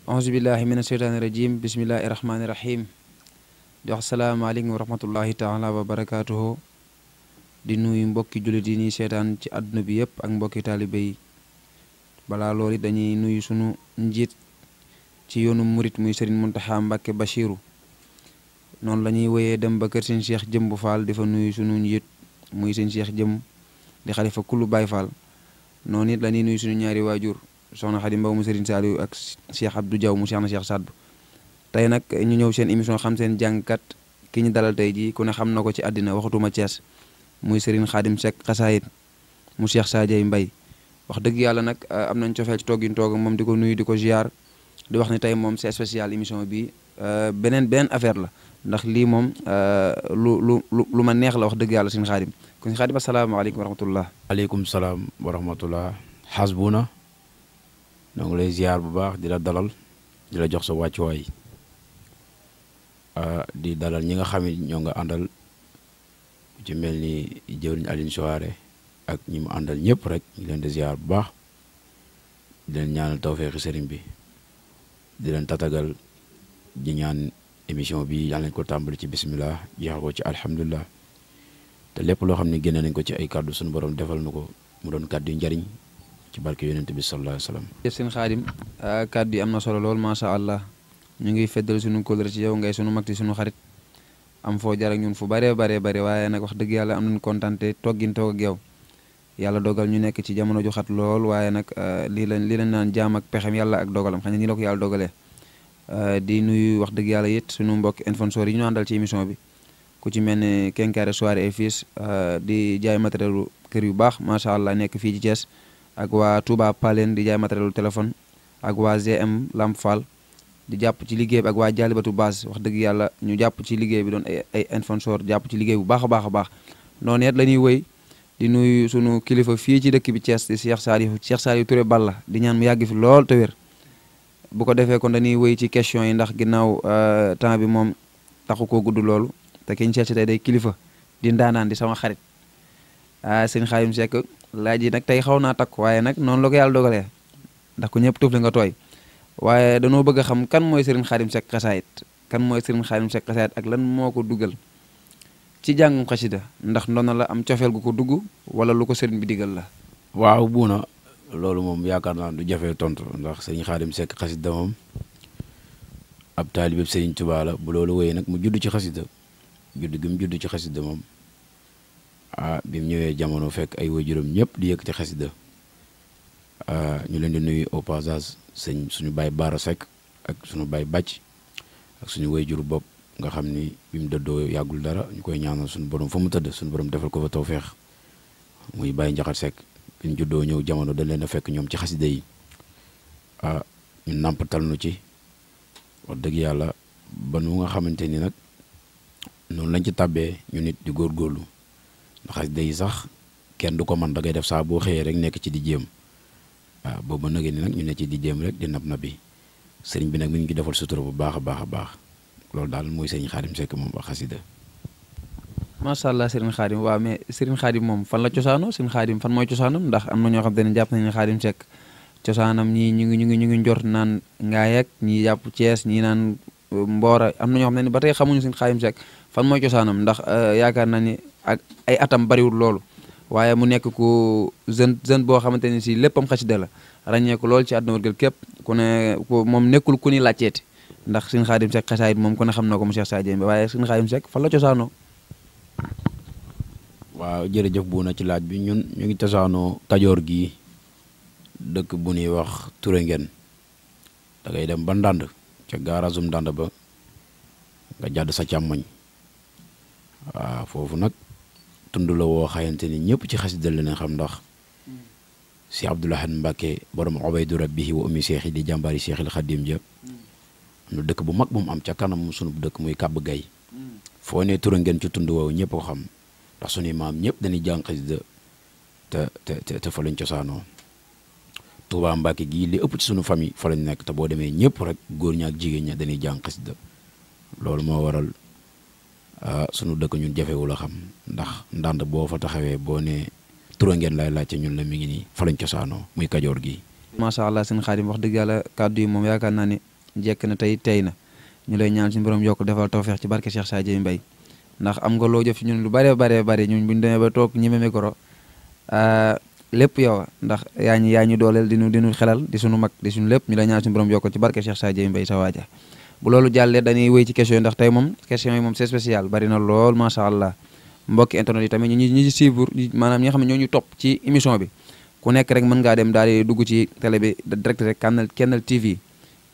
auzubillahi mina sheytaani rajim bismillahi rahmaani rahim di wax salaamaaleykum wa rahmatullahi taala wa barakaatuhu di nuyu mbokki jullit yi ñuy seetaan ci àdduna bi yëpp ak mbokki taalibe yi balaa loolu dañuy nuyu sunu njiit ci yoonu murit muy Serigne Mountakha Mbacké Bachiru noonu la ñuy wéyee dem ba kër sëñ Cheikh Jëmb Fall di fa nuyu sunu njiit muy sëñ Cheikh Jëmb di xalifa kullu Baye Fall noonu it la ñuy nuyu sunu ñaari waajur soxna Xadi Mbaw mu Serigne Saliou ak Cheikh Abdou Diaw mu Cheikh na Cheikh Sadbu tey nag ñu ñëw seen émission xam seen jàngkat ki ñu dalal tey jii ku ne xam na ko ci àddina waxatuma Cees muy Serigne Khadim Seck xasaayit mu Cheikh Sadio Mbaye wax dëgg yàlla nag am nañ cofeel ci toggin toog moom di ko nuyu di ko ziar di wax ni tey moom c'est spécial émission bi beneen affaire la ndax lii moom lu ma neex la wax dëgg yàlla Serigne Khadim kon Serigne Khadim asalaamaaleykum wa rahmatullah. aleykum salaam wa rahmatullah. xasbuna ñoo ngi lay ziar bu baax di la dalal di la jox sa wàccuwaay di dalal ñi nga xam ne ñoo nga àndal ci mel ni jëwriñ Aline Soare ak ñi mu àndal ñëpp rek ñu leen di ziar bu baax di leen ñaanal tawfeexi sëriñ bi di leen tatagal di ñaan émission bi yàlla nañ ko tàmbali ci bismillah jeexal ko ci alhamdulilah te lépp loo xam ne génne nañ ko ci ay kàddu suñu borom defal na ko mu doon kàddu yu njariñ ci barke yonent bi sallallahu alayhi wa sallam. Sëñ Khadim kàddu yi am na solo lool macha allah ñu ngi feddal suñu kóllëre ci yow ngay suñu mag ci suñu xarit am foo jar ak ñun fu bare waaye nag wax dëgg yàlla am nañu kontante toggin toog ak yow yàlla dogal ñu nekk ci jamono ju xat lool waaye nag lii lañ naan jaam ak pexem yàlla ak dogalam xam ne nii la ko yàlla dogalee di nuyu wax dëgg yàlla it suñu mbokk sponsor yi ñu àndal ci émission bi ku ci mel ne Kenkayre Soirée et Fils di jaay matériel kër yu baax macha allah nekk fii ci Thiès ak waa Touba Palen di jaay matériel téléphone ak waa GM Lamp Fall di jàpp ci liggéey bi ak waa Jalibatu Base wax dëgg yàlla ñu jàpp ci liggéey bi doon ay sponsor jàpp ci liggéey bu baax a baax noonu it la ñuy wëy di nuyu sunu kilifa fii ci dëkk bi Thiès di Cheikh Saliou Touré Balla di ñaan mu yàgg fi lool te wér bu ko defee kon dañuy wëy ci question yi ndax ginnaaw temps bi moom taxu koo gudd loolu te ki ñu seet si tey day kilifa di ndaanaan di sama xarit sëñ Khadim Seck laaj yi nag tey xaw naa takk waaye nag noonu la ko yàlla dogalee ndax ku ñëpp tuuf li nga tooy waaye danoo bëgg a xam kan mooy Serigne Khadim Seck xasaayit ak lan moo ko dugal ci jàngum xasida ndax ndoona la am cofeel gu ko dugg wala lu ko sëriñ bi digal la. waaw buuna loolu moom yaakaar naa du jafee tontu ndax Serigne Khadim Seck xasida moom ab taalibe Serigne Touba la bu loolu wéyee nag mu judd ci xasida judd gi mu judd ci xasida moom bi mu ñëwee jamono fekk ay waajuram ñëpp di yëkkati xasida ñu leen di nuyu au passage suñu baay Baara Seck ak suñu baay Bàcc ak suñu waajuru bopp nga xam ni bi mu dëddoo yàggul dara ñu koy ñaanal suñu borom fa mu tëdd suñu borom defal ko fa tawfeex muy Baay Njaxat Seck bi ñu juddoo ñëw jamono dañ leen a fekk ñoom ci xasida yi ñu nàmpatal nu ci wax dëgg yàlla ba nu nga xamante ni nag noonu lañ ci tàbbee ñu nit di góorgóorlu ndax xasida yi sax kenn du ko man da ngay def saa boo xëyee rek nekk ci di jéem waaw boobu nag ni nag ñu ne ci di jéem rek di nab bi sëriñ bi nag mi ngi defal sutura bu baax a baax loolu daal mooy sëriñ Khadim Seck moom ak xasida. macha allah sëriñ Khadim waaw mais sëriñ Khadim moom fan la cosaanoo sëriñ Khadim fan mooy cosaanam ndax am na ñoo xam te ne jàpp nañu ne Khadim Seck cosaanam ñii ñu ngi njort naan Ngaye ak ñii jàpp Thiès ñii naan Mbora am na ñoo xam ne ba tey xamuñu sëriñ Khadim Seck fan mooy cosaanam ndax yaakaar naa ni ak ay atam bariwul loolu. waaye mu nekk ku jeune boo xamante ni si léppam xasida la ràññee ko lool ci àdduna wërgal képp ku ne moom nekkul ku ni laajteeti ndax Serigne Khadim Seck xasaayit moom ku ne xam na ko mu Cheikh Sadio Mbaye waaye Serigne Khadim Seck fan la cosaanoo. waaw jërëjëf bu na ci laaj bi ñun ñu ngi cosaanoo Kajoor gi dëkk bu ñuy wax Touré ngeen da ngay dem ba Ndand ca gaarazum Ndand ba nga jàdd sa càmmoñ waaw foofu nag. tund la woo xayante ni ñëpp ci xasida la leen xam ndax si Abdoulahat Mbacke borom Ubaydu Rabbihi wa ummi seex yi di jàmbaari Seexil Xadim ja am na dëkk bu mag bu mu am ca kanam sunu dëkk muy Kàbb Gay foo ne Touré ngeen ci tund woowu ñëpp ko xam ndax sunuy maam ñëpp dañuy jàng xasida te fa lañ cosaanoo Touba Mbacke gii li ëpp ci sunu famille fa lañ nekk te boo demee ñëpp rek góor ña ak jigéen ña dañuy jàng xasida loolu moo waral sunu dëkk ñun jafewul a xam ndax ndànd boo fa taxawee boo ne Touré ngeen lay laajte ñun la mi ngi nii fa lañ cosaanoo muy Kajoor gi. macha allah sëñ Khadim wax dëgg yàlla kàddu yi moom yaakaar naa ni jekk na tey na ñu lay ñaan suñu borom yokk defal tawfeex ci barke Cheikh Sadio Mbaye ndax am nga loo jëf ci ñun lu bare ñun buñu demee ba toog ñeme micro lépp yow ndax yaa ñu dooleel dinu xelal di suñu mag di suñu lépp ñu lay ñaan suñu borom yokk ci barke Cheikh Sadio Mbaye sa waaja bu loolu jàllee dañuy wéy ci question yi ndax tey moom question yi moom c'est spécial bari na lool macha allah mbokki internet yi tamit ñi suivre maanaam ñi nga xam ne ñoo ñu topp ci émission bi ku nekk rek mën ngaa dem daal di dugg ci télé bi direct rek Kennel TV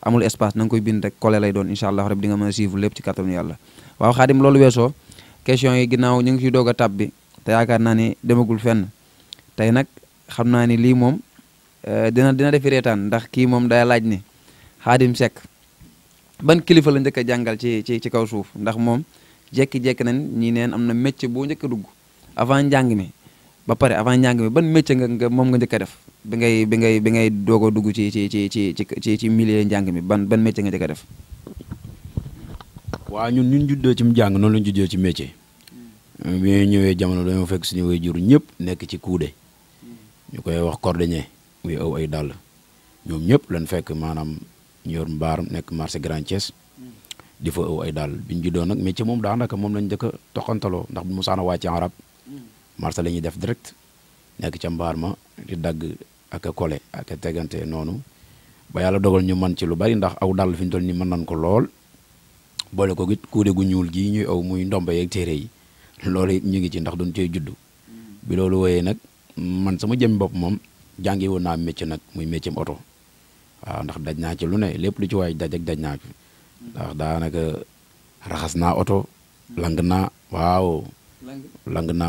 amul espace na nga koy bind rek collé lay doon incha allah rek di nga mën a suivre lépp ci kattanu yàlla waaw Xaadim loolu weesoo question yi ginnaaw ñu ngi ciy doog a tab bi te yaakaar naa ni demagul fenn tey nag xam naa ni lii moom dina defi reetaan ndax kii moom day laaj ni Xaadim Seck ban kilifa la njëkk a jàngal ci kaw suuf ndax moom jekki-jekki nañ ñi neen am na métier boo njëkk a dugg avant njàng mi ba pare avant njàng mi ban métier nga moom nga njëkk a def bi ngay doog a dugg ci milieu njàng mi ban métier nga njëkk a def. waaw ñun juddoo ci njàng noonu lañu juddoo ci métier. bi ñëwee jamono dañoo fekk suñu waajur ñëpp nekk ci kuude ñu koy wax cordonnier muy aw ay dàll ñoom ñëpp lañ fekk maanaam ñu yor mbaar nekk marché Grand Thiès di fa aw ay dàll bi ñu juddoo nag métier moom daanaka moom lañ njëkk a toqantaloo ndax bu musaana wàcc arab marché la ñuy def direct nekk ca mbaar ma di dagg ak a kole ak a tegante noonu ba yàlla dogal ñu man ci lu bari ndax aw dàll fi ñu toll nii mën nañ ko lool boole ko it kuude gu ñuul gii ñuy aw muy ndomba yeeg téere yi loolu it ñu ngi ci ndax duñ cee juddu bi loolu wooyee nag man sama jëm bopp moom jàngi woon naa métier nag muy métier oto waaw ndax daj naa ci lu ne lépp lu ci waay daj naa ci ndax daanaka raxas naa oto lang naa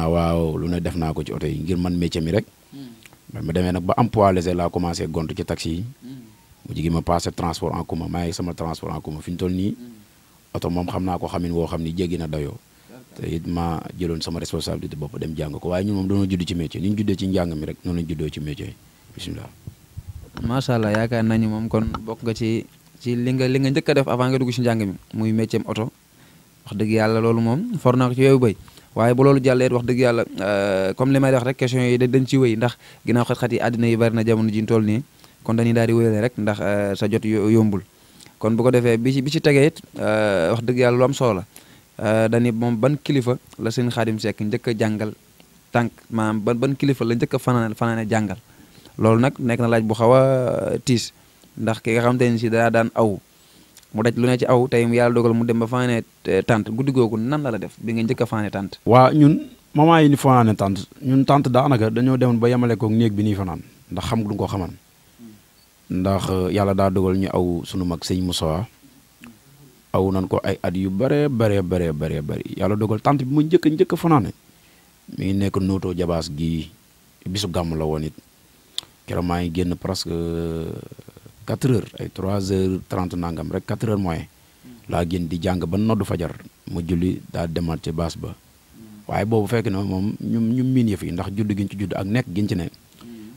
waaw lu ne def naa ko ci oto yi ngir man métier mi rek ma demee nag ba am poids léger laa commencé gont ci taxi yi mu jigi ma passé transport en commun maa ngi sama transport en commun fi ñu toll nii oto moom xam naa ko xamin woo xam ni jéggi na dayoo te it ma jëloon sama responsabilité bopp dem jàng ko waaye ñun moom dañoo judd ci métier ni ñu juddoo ci njàng mi rek noonu lañu juddoo ci métier bisimilah. macha allah yaakaar nañu moom kon bokk nga ci li nga njëkk a def avant nga dugg ci njàng mi muy métier oto wax dëgg yàlla loolu moom for naa ko ci yooyu béy waaye bu loolu jàllee wax dëgg yàlla comme li may wax rek question yi dañ ci wéy ndax ginnaaw xat-xat yi àddina yi bari na jamono ji ñu toll nii kon dañuy daal di wéyale rek ndax sa jot yombul kon bu ko defee bi ci tegee it wax dëgg yàlla lu am solo la dañuy moom ban kilifa la sëñ Xaadim Seck njëkk a jàngal tànk maanaam ban kilifa la njëkk a fanaane jàngal loolu nag nekk na laaj bu xaw a tiis ndax ki nga xamante ne si daan aw mu daj lu ne ci aw tey yàlla dogal mu dem ba fanaane tànt guddi googu nan la def bi nga njëkk a fanaane tànt. waa ñun moment yi ni fanaane tànt ñun tànt daanaka dañoo demoon ba yemale koog néeg bi nii fanaan ndax xam du ko xaman ndax yàlla daa dogal ñu aw sunu mag sëñ Moussa aw nan ko ay at yu bare yàlla dogal tànt bi mu njëkk a fanaane mi ngi nekk nootoo jabaas gi bisu gàmm la woon it keroog maa ngi génn presque 4 heures ay 3h30 nangam rek 4 heures moins laa génn di jàng ba noddu fajar ma julli daa demaat ci baas ba waaye boobu fekk na moom ñu miin yëf yi ndax judd giñ ci judd ak nekk giñ ci ne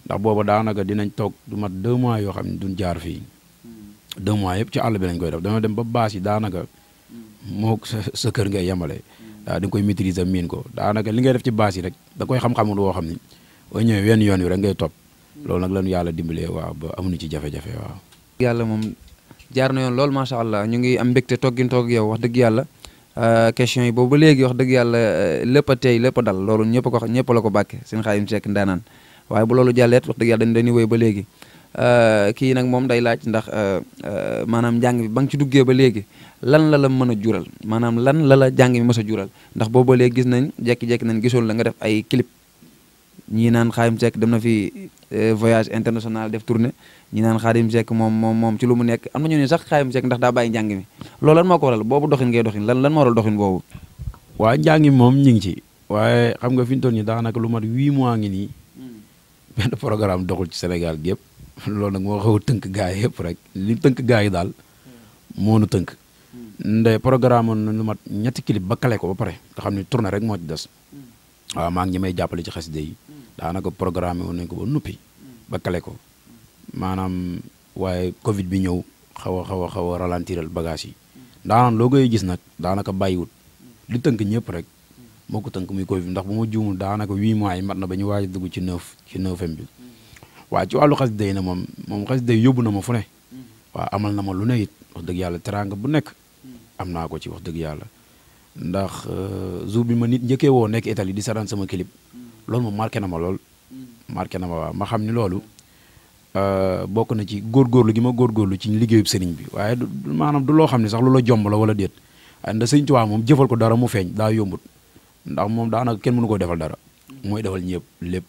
ndax booba daanaka dinañ toog du mat 2 mois yoo xam ne duñ jaar fii 2 mois yëpp ci àll bi lañ koy def dama dem ba baas yi daanaka moo sa kër ngay yemale daa di nga koy maîtriser miin ko daanaka li ngay def ci baas yi rek da koy xam-xamul woo xam ni boo ñëwee wenn yoon wi rek ngay topp loolu nag lañu yàlla dimbalee waaw ba amuñu ci jafe-jafe waaw. yàlla moom jaar na yoon lool macha allah ñu ngi am mbégte toggin toog yow wax dëgg yàlla question yi boobu ba léegi wax dëgg yàlla lépp a tey lépp a dal loolu ñëpp la ko bàkke seen Xaadim Seck ndaanaan waaye bu loolu jàlleet wax dëgg yàlla dañuy wéy ba léegi kii nag moom day laaj ndax maanaam njàng bi ba nga ci duggee ba léegi lan la mën a jural maanaam lan la jàng mi mës a jural ndax boobu ba léegi gis nañ jekki-jekki nañ gisoon la nga def ay clip ñii naan Xaadim Seck dem na fi voyage international def tournée ñi naan Xaadim Seck moom ci lu mu nekk am na ñu ne sax Xaadim Seck ndax daa bàyyi njàng mi loolu lan moo ko waral boobu doxin ngay doxin lan moo waral doxin boobu. waa njàng mi moom ñu ngi ci waaye xam nga fi ñu toll nii daanaka lu mat 8 mois ngi nii benn programme doxul ci Sénégal gi yëpp loolu nag moo xaw a tënk gaa yi yëpp rek li tënk gaa yi daal moo nu tënk nde programme na lu mat ñetti clip ba kale ko ba pare nga xam ne tournée rek moo ci des waaw maa ngi ñi may jàppale ci xasida yi daanaka programme woon nañ ko ba nuppi ba kale ko maanaam waaye Covid bi ñëw xaw a ralentiral bagage yi daanaka loo koy gis nag daanaka bàyyiwut li tënk ñëpp rek moo ko tënk muy Covid ndax bu ma juumul daanaka 8 mois yi mat na ba ñu waaj a dugg ci 9 bi waaye ci wàllu xasida yi na moom xasida yi yóbbu na ma fu ne waaw amal na ma lu ne it wax dëgg yàlla teraanga bu nekk am naa ko ci wax dëgg yàlla ndax jour bi ma nit njëkkee woo nekk Italie di saraan sama clip loolu moom marqué na ma lool marqué na ma waaw ma xam ni loolu bokk na ci góorgóorlu gi ma góorgóorlu ci liggéeyub sëriñ bi waaye maanaam du loo xam ne sax lu la jomb la wala déet waaye ndax sëriñ Tuubaa moom jëfal ko dara mu feeñ daa yombut ndax moom daanaka kenn mënu koo defal dara mooy defal ñëpp lépp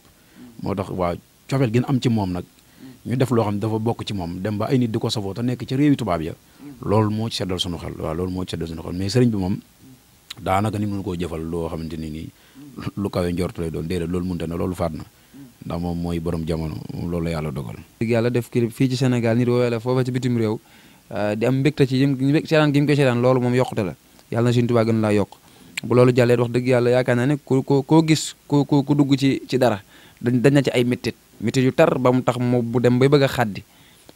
moo tax waaw cofeel gi am ci moom nag ñu def loo xam ne dafa bokk ci moom dem ba ay nit di ko safoo te nekk ci réewi tubaab ya loolu moo ci seddal sunu xel waaw loolu moo ci seddal sunu xel mais sëriñ bi moom daanaka nit mënu koo jëfal loo xamante ni nii lu kawe njortu lay doon déedéet loolu mënta ne loolu faat na ndax moom mooy borom jamono loolu la yàlla dogal. dëgg yàlla def clip fii ci Sénégal nit woowee la foofa ci bitim réew di am mbégte ci seetaan gi mu koy seetaan loolu moom yokkute la yàlla na Sëriñ Tuubaa gën laa yokk bu loolu jàllee wax dëgg yàlla yaakaar naa ne koo gis ku dugg ci dara dañ na ci ay méttit yu tar ba mu tax mu bu dem bay bëgg a xaddi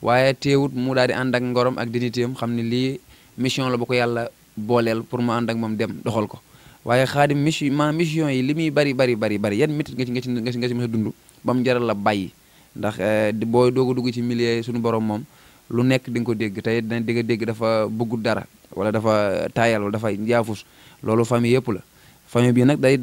waaye teewut mu daal di ànd ak ngorom ak dignitéem xam ne lii mission la bu ko yàlla booleel pour mu ànd ak moom dem doxal ko waaye Xaadim mission yi li muy bari yan méttit nga ci mës a dund ba mu jaral la bàyyi ndax booy doog a dugg ci milieu suñu borom moom lu nekk di nga ko dégg tey dina di nga dégg dafa bëggul dara wala dafa taayal wala dafa yaafus loolu famille yëpp la famille bi nag day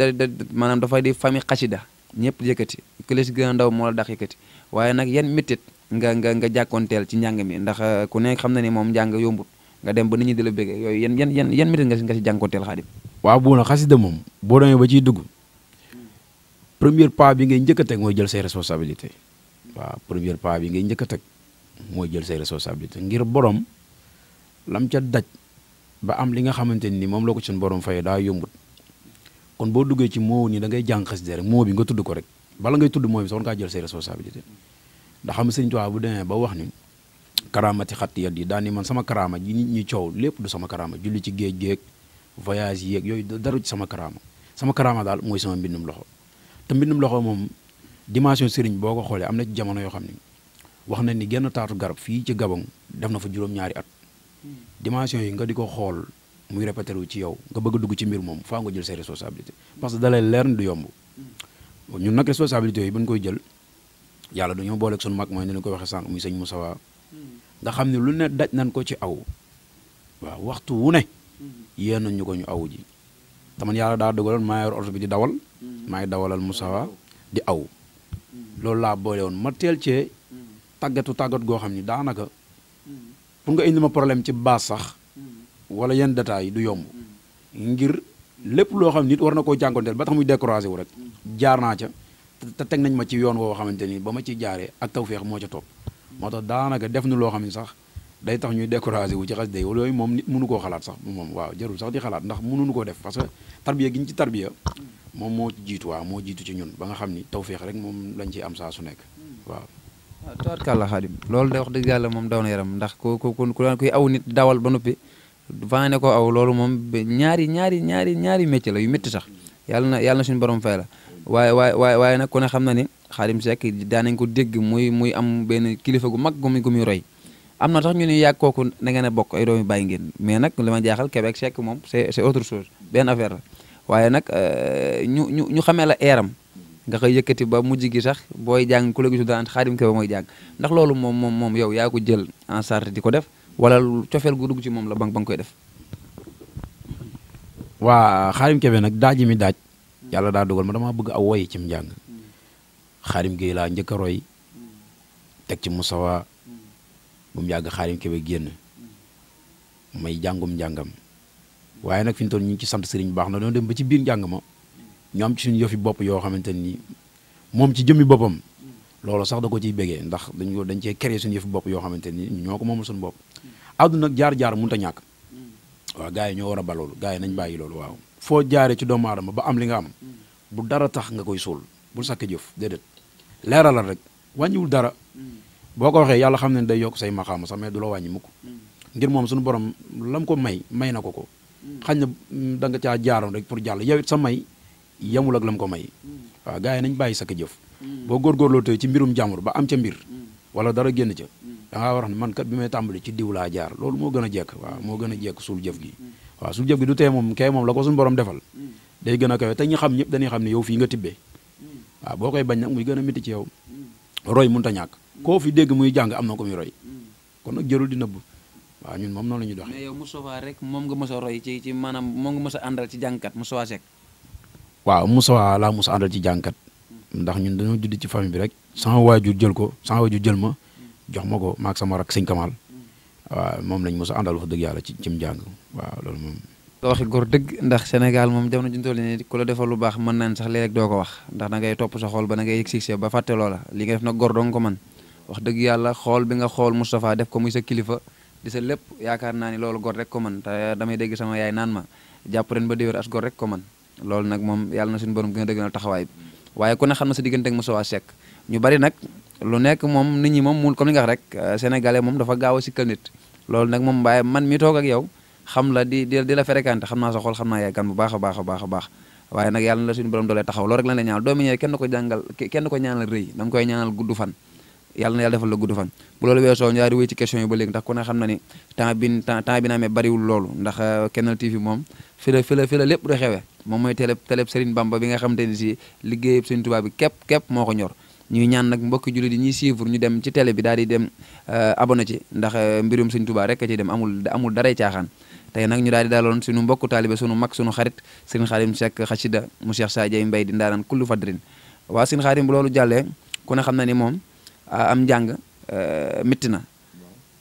maanaam dafay di famille xasida ñëpp yëkkati ku la si gën a ndaw moo la dax yëkkati waaye nag yan méttit nga jàkkoonteel ci njàng mi ndax ku nekk xam na ni moom njàng yombut nga dem ba nit ñi di la bëggee yooyu yan méttit nga si jànkoonteel Xaadim waaw bu na xasida moom boo demee ba ciy dugg premier pas bi ngay njëkk a teg mooy jël say responsabilité waaw premier pas bi ngay njëkk a teg mooy jël say responsabilité ngir borom lam ca daj ba am li nga xamante ni moom la ko suñu borom fayee daa yombut kon boo duggee ci moo ni da ngay jàng xasida rek moo bi nga tudd ko rek bala ngay tudd moo bi sax ngaa jël say responsabilité ndax xam Sëriñ Tuubaa bu demee ba wax ni karaamati xatti yat yi daan ni man sama karaama ji nit ñi coow lépp du sama karaama julli ci géej géej voyage yi yeeg yooyu dara ci sama karaama daal mooy sama mbindum loxo te mbindum loxo moom dimension sëriñ boo ko xoolee am na ci jamono yoo xam ne wax nañ ni genn taatu garab fii ci Gabon def na fa juróom-ñaari at dimension yi nga di ko xool muy répété wu ci yow nga bëgg a dugg ci mbir moom faa nga jël say responsabilité parce que dalay leer ni du yomb ñun nag responsabilité yi bu ñu koy jël yàlla dañoo booleeg sunu mag mooy ni ñu ko waxee sànq muy sëñ Moussa nga xam ne lu ne daj nañ ko ci aw waaw waxtu wu ne yéen nañ ñu ko ñu aw ji te man yàlla daa dogaloon maa yor oto bi di dawal maa ngi dawalal Moussa di aw loolu laa boole woon ma teel cee tàggat goo xam ni daanaka pour nga indi ma problème ci baas sax wala yenn détails yi du yomb ngir lépp loo xam nit war na koo jànkonteel ba tax muy découragé wu rek jaar naa ca te teg nañ ma ci yoon woo xamante ni ba ma ciy jaaree ak tawféex moo ca topp moo tax daanaka def na loo xam ne sax day tax ñuy découragé wu ci xas day yooyu moom nit mënu koo xalaat sax moom waaw jarul sax di xalaat ndax mënuñu koo def parce que tarbiya gi ñu ci tarbiya moom moo jiitu waaw moo jiitu ci ñun ba nga xam ni tawféex rek moom lañ ciy am saa su nekk waaw. tabarkàlla Xaadim loolu de wax dëgg yàlla moom daw na yaram ndax kuy aw nit dawal ba noppi faa ne ko aw loolu moom ñaari métier la yu métti sax yàlla na suñu borom fay la waaye nag ku ne xam na ni Xaadim Seck daanañ ko dégg muy am benn kilifa gu mag gu muy roy am na tax ñu ni yàgg kooku da ngeen a bokk ay doomi bàyyi ngeen mais nag li ma jaaxal Kébé ak Seck moom c'est autre chose benn affaire la waaye nag ñu xamee la eeram nga koy yëkkati ba mujj gi sax booy jàng ku la gisu daan Xaadim Kébé mooy jàng ndax loolu moom yow yaa ko jël en charge di ko def wala cofeel gu dugg ci moom la ba nga koy def. waa Xaadim Kébé nag daaj mi daaj yàlla daa dogal ma dama bëgg aw woy ci njàng Xaadim Gueye laa njëkk a roy teg ci Moussawa bu mu yàgg Xaadim Kébé génn may jàngum njàngam waaye nag fi ñu toll ñu ngi ci sant sëriñ baax na doon dem ba ci biir njàng ma ñu am ci suñu yëfi bopp yoo xamante ni moom ci jëmmi boppam loolu sax da ko ciy bégee ndax dañ cee créer suñu yëfi bopp yoo xamante ni ñoo ko moomul suñu bopp àdduna nag jaar mënut a ñàkk waaw gars yi ñoo war a ba loolu gars yi nañ bàyyi loolu waaw foo jaaree ci doomu aadama ba am li nga am bu dara tax nga koy suul bul sàkk jëf déedéet leeralal rek wàññiwul dara boo ko waxee yàlla xam ne day yokk say maxaama sax mais du la wàññi mukk ngir moom suñu borom lam ko may na ko xañ na da nga caa jaaroon rek pour jàll yow it sa may yemul ak lam ko may waaw gars yi nañ bàyyi sàkk jëf boo góorgóorloo tey ci mbirum jàmbur ba am ca mbir wala dara génn ca da ngaa wax ne man kat bi may tàmbali ci diw laa jaar loolu moo gën a jekk waaw moo gën a jekk suul jëf gi waaw suul jëf gi du tee moom kay moom la ko suñu borom defal day gën a kawe te ñi xam ñëpp dañuy xam ne yow fii nga tibbee waaw boo koy bañ nag muy gën a métti ci yow roy mënut a ñàkk koo fi dégg muy jàng am na ko muy roy kon nag jërul di nëbb waaw ñun moom noonu la ñuy doxee. mais yow Moustapha rek moom nga mës a roy ci maanaam moom nga mës a àndal ci jàngkat Moustapha Seck. waaw Moustapha laa mos a àndal ci jàngkat ndax ñun dañoo judd ci famille bi rek sama waajur jël ma jox ma ko maag sama rak sëñ Kamal waaw moom lañ mos a àndal wax dëgg yàlla cim jàng waaw loolu moom. nga waxi góor dëgg ndax Sénégal moom jamono ji ñu toll nii ku la defal lu baax mën naan sax léeg-léeg doo ko wax ndax da ngay topp sa xool ba da ngay yëg succès ba fàtte loola li nga def nag góor dong ko man wax dëgg yàlla xool bi nga xool Moustapha def ko muy sa kilifa di sa lépp yaakaar naa ni loolu góor rek ko man te damay dégg sama yaay naan ma jàpp ren ba déwér as góor rek ko man loolu nag moom yàlla na suñu borom gën a dëggal taxawaay bi waaye ku ne xam na sa diggante ak Moustapha Seck ñu bari nag lu nekk moom nit ñi moom mu comme li nga wax rek sénégalais moom dafa gaaw a sikkal nit loolu nag moom waaye man mi toog ak yow xam la di la fréquenté xam naa sa xol xam naa yaay kan bu baax a baax a baax a baax waaye nag yàlla na la suñu borom doolee taxaw loolu rek la la ñaanal doomi ñëwee kenn ko ñaanal rëy da nga koy ñaanal gudd fan yàlla na yàlla defal la gudd fan bu loolu weesoo ñaari wéy ci question yi ba léegi ndax ku ne xam na ni temps bi na amee bariwul loolu ndax Kennel TV moom fi la lépp du xewee moom mooy télé Serigne Bamba bi nga xamante ni si liggéeyub Serigne Touba bi képp moo ko ñor ñuy ñaan nag mbokki jullit yi ñuy suivre ñu dem ci télé bi daal di dem abonné ci ndax mbirum Serigne Touba rek a ciy dem amul daray caaxaan tey nag ñu daal di daaloon suñu mbokku taalibe suñu mag suñu xarit Serigne Khadim Seck xasida mu Cheikh Sadio Mbaye di ndaanaan kullu fadrin waa Serigne Khadim bu loolu jàllee ku ne xam na ni moom am njàng métti na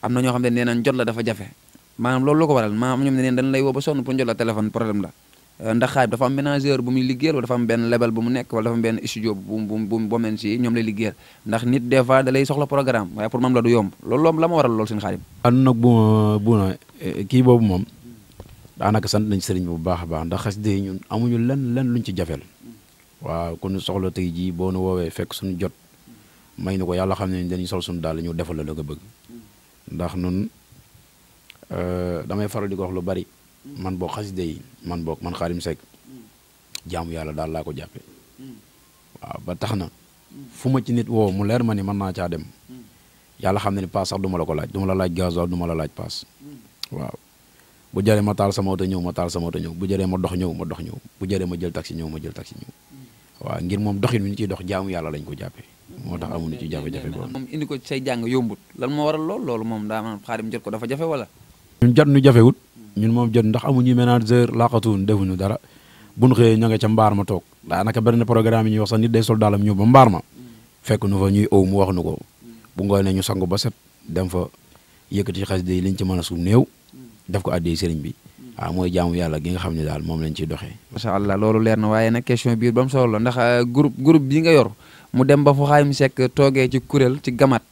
am na ñoo xam ne nee nañ jot la dafa jafe maanaam loolu lu ko waral maanaam ñoom ne neen dañ lay woo ba sonn pour jot la téléphone problème la ndax xaay dafa am ménageur bu muy liggéeyal wala dafa am benn label bu mu nekk wala dafa am benn studio bu mel si ñoom lay liggéeyal ndax nit des fois da lay soxla programme waaye pour moom la du yomb loolu la ma waral loolu seen Xaadim ànd nag bu na kii boobu moom daanaka sant nañ sëriñ bu baax a baax ndax xasida yi ñun amuñu lenn luñ ci jafeel waaw ku ñu soxla tey jii boo nu woowee fekk suñu jot may na ko yàlla xam ne dañuy sol suñu daal ñu defal la nga bëgg ndax nun damay faral di ko wax lu bari man boo xasida yi man Khadim Seck jaamu yàlla daal laa ko jàppe waaw ba tax na fu ma ci nit woo mu leer ma ni mën naa caa dem yàlla xam ne ni paas sax du ma la ko laaj du ma la laaj gasoil du ma la laaj paas waaw bu jëree ma taal sama oto ñëw bu jëree ma dox ñëw bu jëree ma jël taxi ñëw waaw ngir moom doxin wi ñu ciy dox jaamu yàlla lañ ko jàppe moo tax amuñu ci jafe-jafe boobu moom indi ko ci say jàng yombut lan moo waral loolu moom daa maanaam Xaadim jot ko dafa jafe wala ñun jot ñu jafewut ñun moom jot ndax amuñu manager laqatuun defuñu dara buñ xëyee ña nga ca mbaar ma toog daanaka bari na programme yi ñuy wax sax nit day sol daalam ñëw ba mbaar ma fekk nu fa ñuy mu wax nu ko bu ngoonee ñu sangu ba set dem fa yëkkati xasida yi liñ ci mën a suuf néew def ko addee sëriñ bi waaw mooy jaamu yàlla gi nga xam ne daal moom lañ ciy doxee macha allah loolu leer na waaye nag question biir ba mu solo la ndax groupe bii nga yor mu dem ba fu Xaadim Seck toogee ci kuréel ci gamat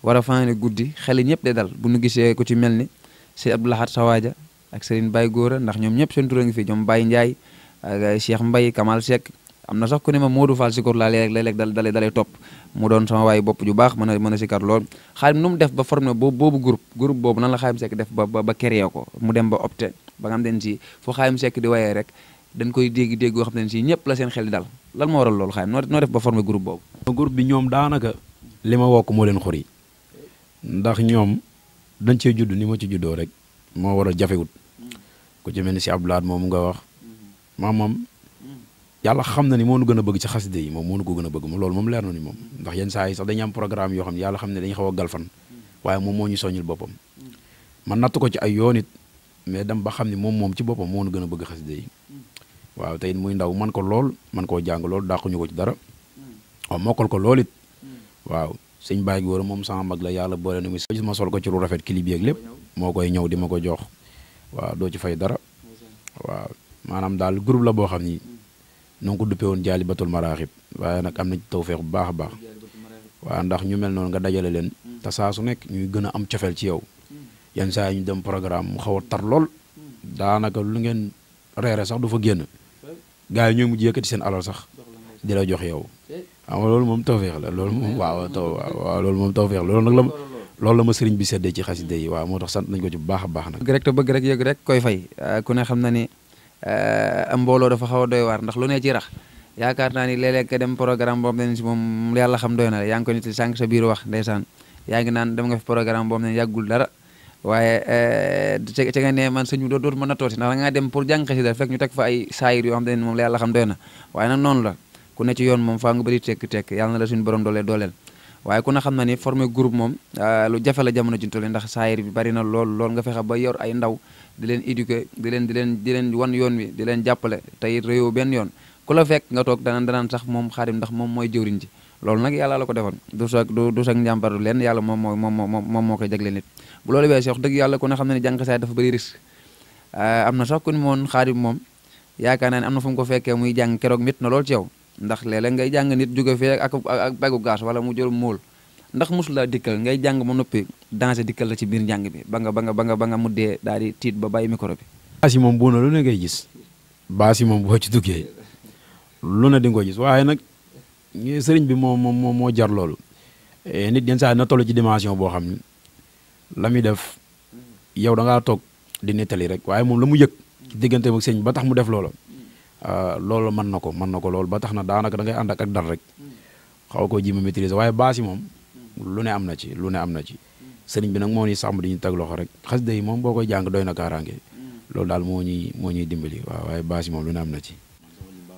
war a fanaane guddi xel ñëpp de dal bu ñu gisee ku ci mel ni si Abdou Lahad Sawaja ak Serigne Baye Góora ndax ñoom ñëpp seen tur a ngi fi ñoom Baye Ndiaye ak Cheikh Mbaye Kamal Seck am na sax ku ne ma Modou Fall Sikor laa léeg-léeg dalay topp mu doon sama waay bopp ju baax mën a sikar lool Xaadim nu mu def ba formé boobu groupe boobu nan la Xaadim Seck def ba créé ko mu dem ba opté ba nga xam ne si fu Xaadim Seck di wayee rek dañ koy dégg yoo xam ne si ñëpp la seen xel di dal lan moo waral loolu Xaadim noo def ba formé groupe boobu groupe bi ñoom daanaka li ma wokk moo leen xuri ndax ñoom dañ cee judd ni ma ci juddoo rek moo waral jafewut ku ci mel ni si Abdou Lahad moom nga wax moom yàlla xam na ni moo nu gën a bëgg ci xaside yi moom moo nu ko gën a bëgg moom loolu moom leer na ni moom ndax yenn saa yi sax dañuy am programme yoo xam ne yàlla xam ne dañuy xaw a galfan waaye moom moo ñu soññil boppam man natt ko ci ay yoon it mais dem ba xam ne moom ci boppam moo nu gën a bëgg xaside yi waaw te it muy ndaw man ko lool man koo jàng lool dàquñu ko ci dara waaw mokkal ko lool it waaw sëñ Baye Góora moom sama mag la yàlla boole na gis ma sol ko ci lu rafet clip yeeg lépp moo koy ñëw di ma ko jox waaw doo ci fay dara waaw maanaam daal groupe la boo xam ni noo ko duppee woon Jaalibatul Maraaxib waaye nag am na ci tawfeex bu baax a baax waaw ndax ñu mel noonu nga dajale leen te saa su nekk ñuy gën a am cofeel ci yow yenn saa yi ñu dem programme mu xaw a tar lool daanaka lu ngeen reere sax du fa génn gars yi ñooy mujj yëkkati seen alal sax di la jox yow waaw loolu moom tawfeex la loolu moom waaw loolu moom tawfeex la loolu nag loolu la ma sëriñ bi seddee ci xaside yi waaw moo tax sant nañ ko ci bu baax a baax nag bëgg rek yëg rek koy fay ku ne xam na ni am mbooloo dafa xaw a doy waar ndax lu ne ci rax yaakaar naa ni léeg-léeg ka dem programme boobu ne si moom yàlla xam doy na la yaa ngi ko nit sànq sa biir wax ndeysaan yaa ngi naan dem nga fi programme boobu ne yàggul dara waaye ci nga ne man sëñ bi dootu mën a tooti ndax da ngaa dem pour jàng xasida fekk ñu teg fa ay saayir yoo xam ne moom la yàlla xam doy na waaye nag noonu la ku ne ci yoon moom faa nga bëri tekk yàlla na la suñu borom dooleel waaye ku ne xam na ni former groupe moom lu jafe la jamono ji toll ndax saayir bi bari na lool nga fexe ba yor ay ndaw di leen éduquer di leen wan yoon wi di leen jàppale tey réew benn yoon ku la fekk nga toog danaan sax moom Xaadim ndax moom mooy jëwriñ ji loolu nag yàlla la ko defoon du sag njàmbar du leen yàlla moom moo koy jagleel nit bu loolu weesoo wax dëgg yàlla ku ne xam ne ni jàng xasaay dafa bëri risque am na sax ku ni moon Xaadim moom yaakaar naa ne am na fu mu ko fekkee muy jàng keroog mit na lool ci yow ndax léeg-léeg ngay jàng nit jóge fee ak baggu gaas wala mu jël móol ndax mosul laa dikkal ngay jàng ma noppi danger dikkal la ci biir njàng bi ba nga muddee daal di tiit ba bàyyi micro bi. baas yi moom bu na lu ne ngay gis baas yi moom boo ci duggee lu ne di nga ko gis waaye nag sëriñ bi moo jar loolu nit yenn saa na toll ci dimension boo xam ni la muy def yow da ngaa toog di nettali rek waaye moom la mu yëg ci diggante ak sëriñ ba tax mu def loolu loolu mën na ko loolu ba tax na daanaka da ngay ànd ak dal rek xaw koo ji ma maîtriser waaye baas yi moom lu ne am na ci sëriñ bi nag moo ñuy sàmm di ñu teg loxo rek xasida yi moom boo koy jàng doy na kaaraange loolu daal moo ñuy dimbali waaw waaye baas yi moom lu ne am na ci.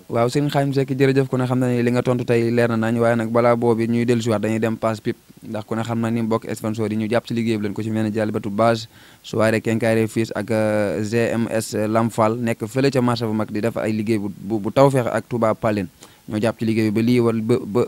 waaw sëñ Xaadim Seck jërëjëf ku ne xam na ni li nga tontu tey leer na nañ waaye nag balaa boobu ñuy dellusiwaat dañuy dem passe pipe ndax ku ne xam na ni mbokk sponsor yi ñu jàpp ci liggéey bi leen ko ci mel ne Jalibatu Base soirée Kenkayre Fils ak GMS Lamfal nekk fële ca marché bu mag di def ay liggéey bu tawfeex ak Touba Paline ñoo jàpp ci liggéey bi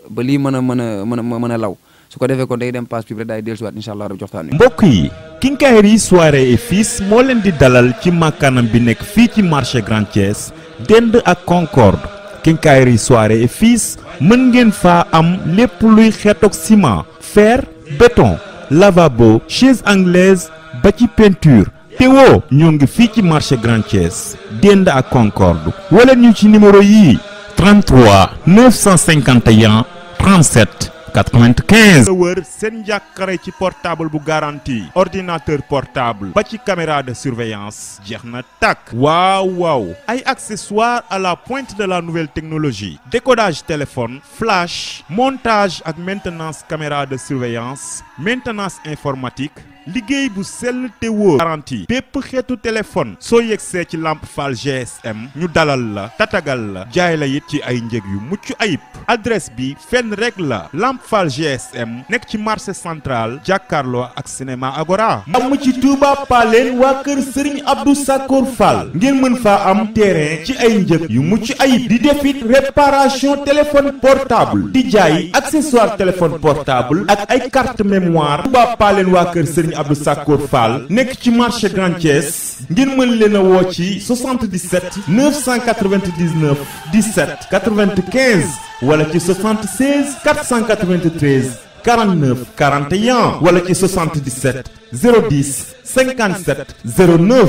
ba lii mën a law su ko defee kon day dem passe pipe rek daay dellusiwaat incha allah rabi joxtaan mbokk yi Kenkayre Soirée et Fils moo leen di dalal ci makkaanam bi nekk fii ci marché Grand Thiès dend ak Concorde Kenkayre Soirée et Fils mën ngeen faa am lépp luy xeetoog ciment fer béton lavabo chaise anglaise ba ci peinture te woo ñoo ngi fii ci marché Grand Thiès dend ak Concorde wala ñu ci numéro yii 33 951 37 95. wër seen njàkkare ci portable bu garantie ordinateur portable ba ci caméra de surveillance jeex na tàkk waaw ay accessoires à la pointe de la nouvelle technologie décodage téléphone flash montage ak maintenance caméra de surveillance maintenance informatique liggéey bu sell te wóor garantie bépp xeetu téléphone soo yegsee ci Lamp Fall GSM ñu dalal la tatagal la jaay la it ci ay njëg yu mucc ayib adresse bi fenn rek la Lamp Fall GSM nekk ci marché central jàkkaarloo ak cinéma Agora am ci Touba Paleen waa kër Serigne Abdou Sakkour Fall ngeen mën faa am terrain ci ay njëg yu mucc ayib di defit réparation téléphone portable di jaay accessoire téléphone portable ak ay carte mémoire Touba Paleen waa kër Serigne Abdou Sakkour Fall nekk ci marché Grand Thiès ngeen mën leen a woo ci 77 999 17 95 wala ci 76 493 49 41 wala ci 77 010 57 09.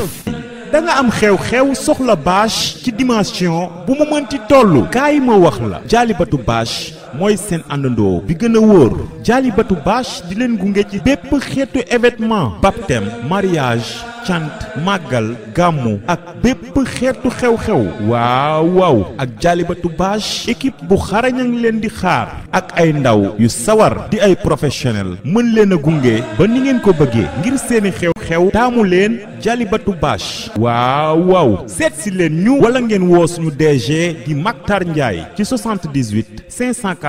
da nga am xew-xew soxla bâche ci dimension bu mu mënti toll kaay ma wax la Jalibatu Bâche mooy seen àndandoo bi gën a wóor Jalibatu Bâche di leen gunge ci bépp xeetu événement baptême mariage cant màggal gàmmu ak bépp xeetu xew-xew waaw ak Jalibatu Bâche équipe bu xarañ a ngi leen di xaar ak ay ndaw yu sawar di ay professionnel mën leen a gunge ba ni ngeen ko bëggee ngir seeni xew-xew taamu leen Jalibatu Bâche waaw seet si leen ñu wala ngeen woo suñu DG di Maktar Ndiaye ci 78 543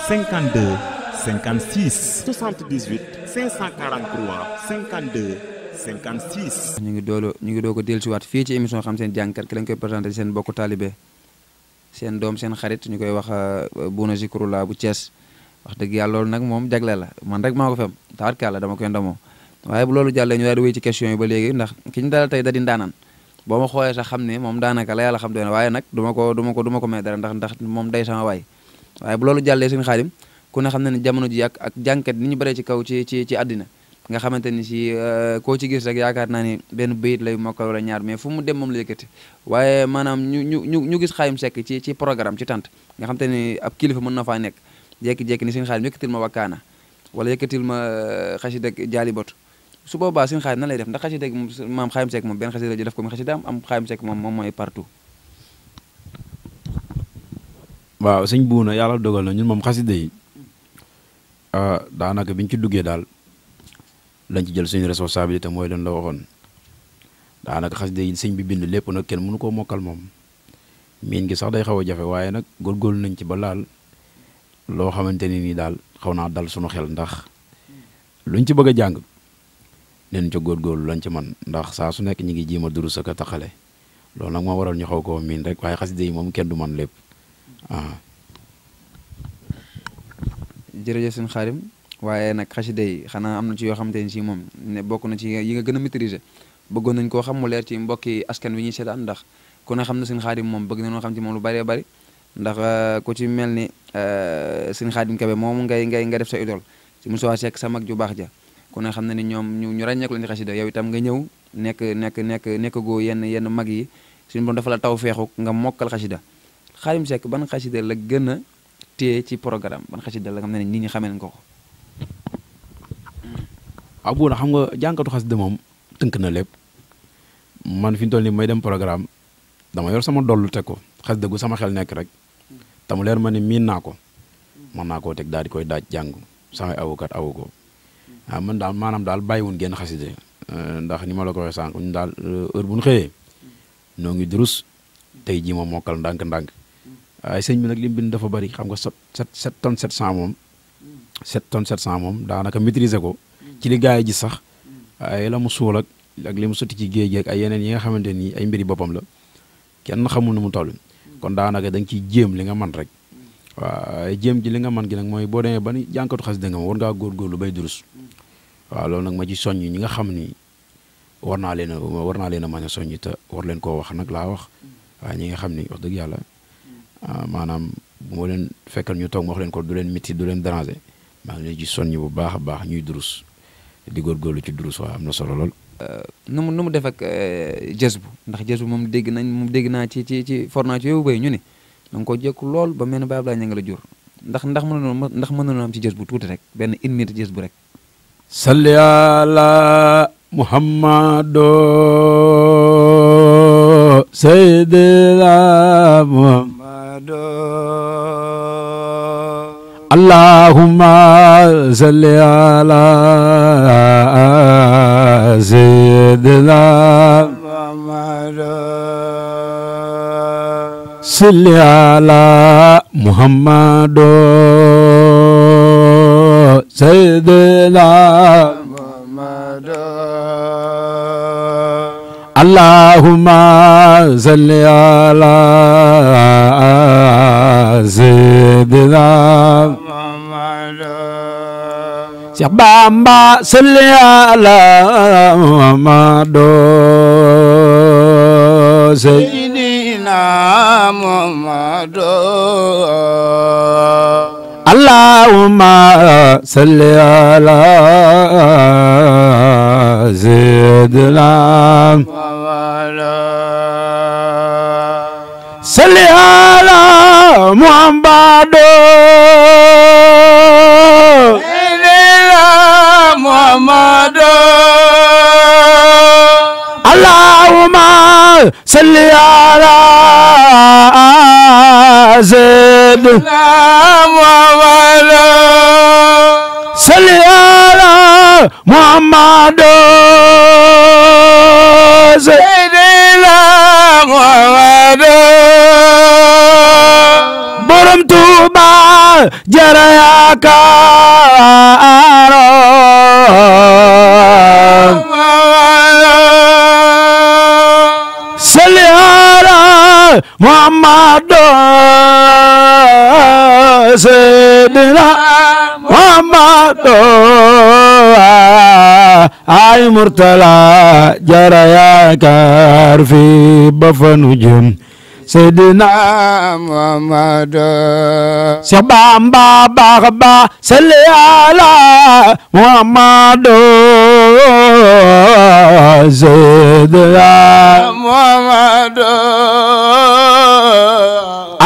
52 56 78 543 52 56. ñu ngi doo ko dellusiwaat fii ci émission xam seen jàngkat ki lañ koy présenté seen bokku taalibe seen doom seen xarit ñu koy wax Bouna Zikroulah bu Thiès wax dëgg yàlla loolu nag moom jagle la man rek maa ko fem tawatkàlla dama koy ndamoo waaye bu loolu jàllee ñu daal di wéy ci question yi ba léegi ndax ki ñu dalal tey da di ndaanaan boo ma xoolee sax xam ne moom daanaka la yàlla xam doy na waaye nag du ma ko may dara ndax moom day sama waay waaye bu loolu jàllee seen Xaadim ku ne xam ne ne jamono ji ak jàngkat ni ñu bëree ci kaw ci àddina nga xamante ni si koo ci gis rek yaakaar naa ni benn bayit lay mokkal wala ñaar mais fu mu dem moom la yëkkati waaye maanaam ñu gis Xaadim Seck ci programme ci tant nga xamante ni ab kilifa mën na faa nekk jékki-jékki ni seen Xaadim yëkkatil ma wakkaana wala yëkkatil ma xasida Jaalibatu su boobaa seen Xaadim nan lay def ndax xasida maam Xaadim Seck moom benn xasida la ji def ko mu xasida am Xaadim Seck moom mooy partout. waaw sëñ Buuna yàlla dogal na ñun moom xasida yi daanaka biñ ci duggee daal lañ ci jël suñu responsabilité mooy leen la waxoon daanaka xasida yi sëñ bi bind lépp nag kenn mënu koo mokkal moom miin gi sax day xaw a jafe waaye nag góorgóorlu nañ ci ba laal loo xamante ni nii daal xaw naa dal sunu xel ndax luñ ci bëgg a jàng leen ca góorgóorlu lañ ci man ndax saa su nekk ñi ngi jiima durus ak a taxale loolu nag moo waral ñu xaw koo miin rek waaye xasida yi moom kenn du man lépp jërëjëf sëñ Xaadim waaye nag xasida yi xanaa am na ci yoo xamante ni si moom ne bokk na ci yi nga gën a maîtriser bëggoon nañ koo xam mu leer ci mbokki askan wi ñuy seetaan ndax ku ne xam na sëñ Xaadim moom bëgg nañoo xam ci moom lu bëree bëri ndax ku ci mel ni sëñ Xaadim Kebe moom nga def sa idole si Moussa Seck sa mag ju baax ja ku ne xam na ni ñoom ñu ràññeeku lañ ci xasida yow itam nga ñëw nekk goo yenn mag yi suñu borom dafa la taw feexu nga mokkal xasida Xaadim Seck ban xasida la gën a téye ci programme ban xasida la nga xam ne nit ñi xamee nañ ko ko. waaw bu xam nga jànkatu xasida moom tënk na lépp man fi ñu toll nii may dem programme dama yor sama dollu teg ko xasida gu sama xel nekk rek te mu leer ma ni miin naa ko mën naa koo teg daal di koy daaj jàng samay awukat awu ko waaw man daal maanaam daal bàyyiwun génn xasida ndax ni ma la ko waxee sànq ñun daal heure bu ñu xëyee noo ngi durus tey jii ma mokkal ndànk-ndànk waaye sëñ bi nag li mu bind dafa bari xam nga 7 tonnes 700 moom 7 tonnes 700 moom daanaka maîtriser ko ci li gars yi gis sax waaye la mu suul ak li mu sotti ci géej gi ak ay yeneen yi nga xamante ni ay mbiri boppam la kenn xamul nu mu toll kon daanaka da nga ciy jéem li nga man rek waaw jéem ci li nga man gi nag mooy boo demee ba ni jànkatu xasida nga ma war ngaa góorgóorlu bay durus waaw loolu nag ma ci soññ ñi nga xam ni war naa leen a mën a soññ te war leen koo wax nag laa wax waaye ñi nga xam ni wax dëgg yàlla maanaam bu ma leen fekkal ñu toog ma wax leen ko du leen métti du leen déranger maa ngi leen ci soññ bu baax a baax ñuy durus di góorgóorlu ci durus waaw am na solo lool. nu mu def ak jës bu ndax jës bu moom dégg naa ci formation yooyu bay ñu ne da nga ko jekku lool ba mel ne Baye Abdoulaye ña nga la jur ndax mënoon am ci jës bu tuuti rek benn une minute jës bu rek. salli ala muhammadu sayyidina muhammadu allahumma salli ala sayyidina muhammadu salli ala muhammadu sayyidina muhammadu allahumma salli ala sayyidina muhammadu Cheikh Bamba salli ala muhammadu sayyidina muhammadu Allahumma salli ala sayyidina Muhammad salli ala Muhammad sayyidina Muhammad Allahumma salli ala sayyidina Muhammad salli ala Muhammad sayyidina Muhammad borom Tuuba jara yaakaar salli ala Muhammad sayyidina Muhammad ay Murtala jara yaakaar fi ba fa nu jëm sayyidina Muhammad Cheikh Bamba baax baax salli ala Muhammad sayyidina Muhammad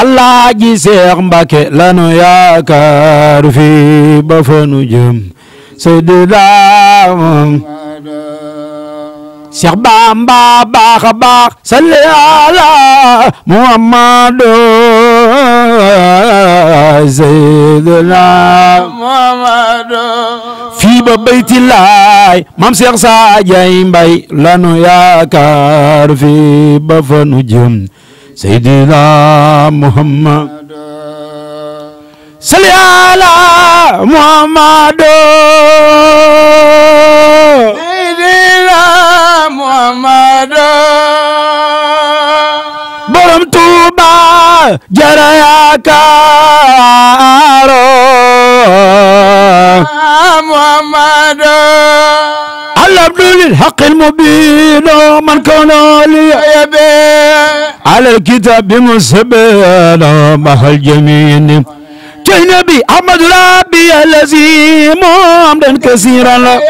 Alaaji Seex Mbàkke lanu yaakaar fi ba fa nu jëm sayyidina Muhammad Cheikh Bamba baax a baax salli ala Muhammad sayyidina Muhammad fii ba Bayti Laay Maam Seex Saajay Mbay lanu yaakaar fi ba fa nu jëm sayyidina Muhammad salli ala Muhammadu Seydina Muhammadu borom Tuuba jara yaakaaro Muhammadu العبد الحق المبين من كان لي على الكتاب مسبل مع الجميع جنبي أحمد ربي الذي محمدا كثيرا